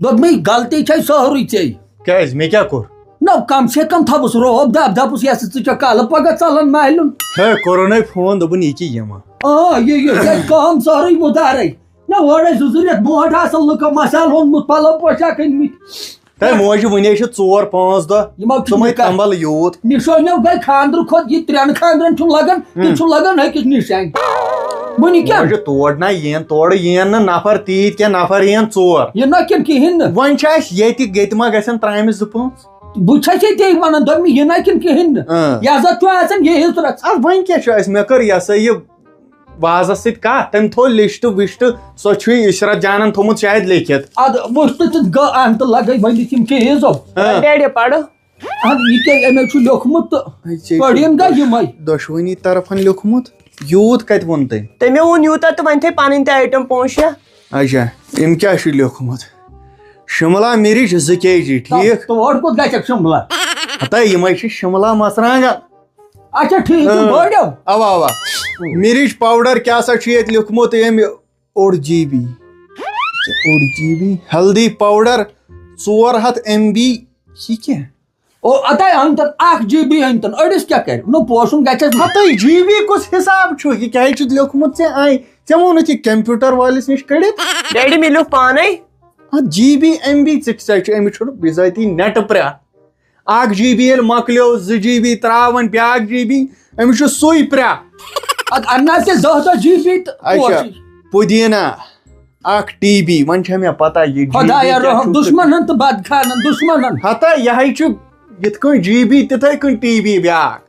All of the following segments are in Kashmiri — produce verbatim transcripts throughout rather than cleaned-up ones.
دوٚپمَے، غلطی چھے سٲرٕے ژےٚ۔ کیٛازِ؟ مےٚ کیٛاہ کوٚر؟ نہ، کم سے کم تھاوُس رۄب دب، دپُس، یہِ ہسا ژٕ چھکھ کالہٕ پگاہ ژلان مالُن۔ ہے، کوٚرُن ہے فون، دوٚپُن، یہِ کہِ یِمہٕ۔ آ، یہِ، یہِ، یہِ کٲم سٲرٕے مُدارے۔ نہ، اورے زٕ زٕ رٮ۪تھ برونٛٹھ آسان لُکو مسالہٕ اوٚنمُت، پلو پوشاک أنمٕتۍ۔ ہے، موجہِ وُنے چھِ ژور پانٛژھ دۄہ۔ یِمو چھُ تِمے نِکاح۔ تمبل یوٗت۔ نِشٲنیو گٔے خانٛدرٕ کھۄتہٕ، یہِ ترٛٮ۪ن خانٛدرن چھُنہٕ لگان، تہِ ہُم۔ چھُنہٕ لگان أکِس نِشانہِ۔ وۄنۍ کیٛاہ؟ موجہِ تور نہ یِن، تورٕ یِن نہٕ نفر تیٖتۍ کینٛہہ، نفر یِن ژور۔ یہِ نہ کِنہٕ کِہیٖنۍ نہٕ۔ وۄنۍ چھِ اَسہِ ییٚتہِ، ییٚتہِ ما گژھن ترامہِ زٕ پانٛژھ؟ بہٕ چھَسے ژےٚ وَنان، دوٚپمَے، یہِ نہ کِنہٕ کِہیٖنۍ نہٕ۔ اۭں۔ یہِ ہسا چھُ آسان یہِ عِترَت۔ اَدٕ وۄنۍ کیٛاہ چھُ اَسہِ؟ مےٚ کٔر یہِ ہسا یہِ وازس سۭتۍ کتھ، تٔمۍ تھوو لسٹ وسٹ، سۄ چھُے عشرت جانن تھومُت شاید لیکھِتھ۔ ادٕ وُچھ تہٕ ژٕ گٔ-، اہن تہٕ لگے ؤنِتھ یِم چیٖز ہو۔ ہاں۔ ڈیڈی پرٕ۔ اہن یہِ کیٛاہ، أمۍ چھُ لیوٚکھمُت تہٕ ہے، ژےٚ چھُ پٔرِن گا دۄش-، یِمے۔ دۄشوٕنی طرفن لیوٚکھمُت؟ یوٗت کتہِ ووٚن تٔمۍ؟ تٔمۍ ووٚن یوٗتاہ تہٕ وۄنۍ تھٲے پنٕنۍ تہِ آیٹم پانٛژھ شےٚ۔ اچھا، أمۍ کیٛاہ چھُ لیوٚکھمُت؟ شملہ مرچ زٕ کے جی، ٹھیٖک؟ تور کوٚت گژھکھ شملہ؟ ہتا یِمے چھِ شملہ مرژٕوانٛگن۔ اچھا، ٹھیٖک چھُ، اۭں۔ بٲڑِو۔ اوا، اوا۔ مرچ پاوڈر کیٛاہ سا چھُ ییٚتہِ لیوٚکھمُت أمۍ؟ اوٚڑ جی بی۔ اوٚڑ جی بی۔ ہلدی پاوڈر ژور ہتھ ایم بی۔ یہِ کیٛاہ؟ او، اتھے انتن اکھ جی بی انتن، أڑِس کیٛاہ کرِ؟ نو، پوشُن گژھٮ۪س نہٕ۔ ہتٕے جی بی کُس حساب چھُ؟ یہِ کیٛازِ چھُتھ لیوٚکھمُت ژےٚ؟ آے، ژےٚ ووٚنُتھ یہِ کمپیوٹر وٲلِس نِش کٔڑِتھ؟ ڈیڈی، مےٚ لیوٚکھ پانے۔ اتھ جی بی ایم بی ژےٚ کیٛاہ چھُ؟ أمِس چھُنہٕ بِذٲتی نیٹ پرٛا۔ اکھ جی بی ییٚلہِ مۄکلیو، زٕ جی بی ترٛاوان بیٛاکھ جی بی، أمِس چھُ سُے پرٛا۔ اتھ اننس تہِ دہ دہ جی بی تہٕ اچھا، پوشی۔ پُدیٖنہ، اکھ ٹی بی، وۄنۍ چھےٚ مےٚ پتہ یہِ جی بی خۄدایا کیٛاہ رحم، چھُ۔ دُشمنن تہٕ بدخانن، دُشمنن۔ ہتا یِہے چھُ یِتھ کٔنۍ جی بی تِتھے کٔنۍ ٹی بی بیٛاکھ۔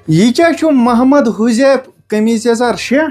یہِ کیٛاہ چھُ محمد حذیف قمیٖض یزار شےٚ؟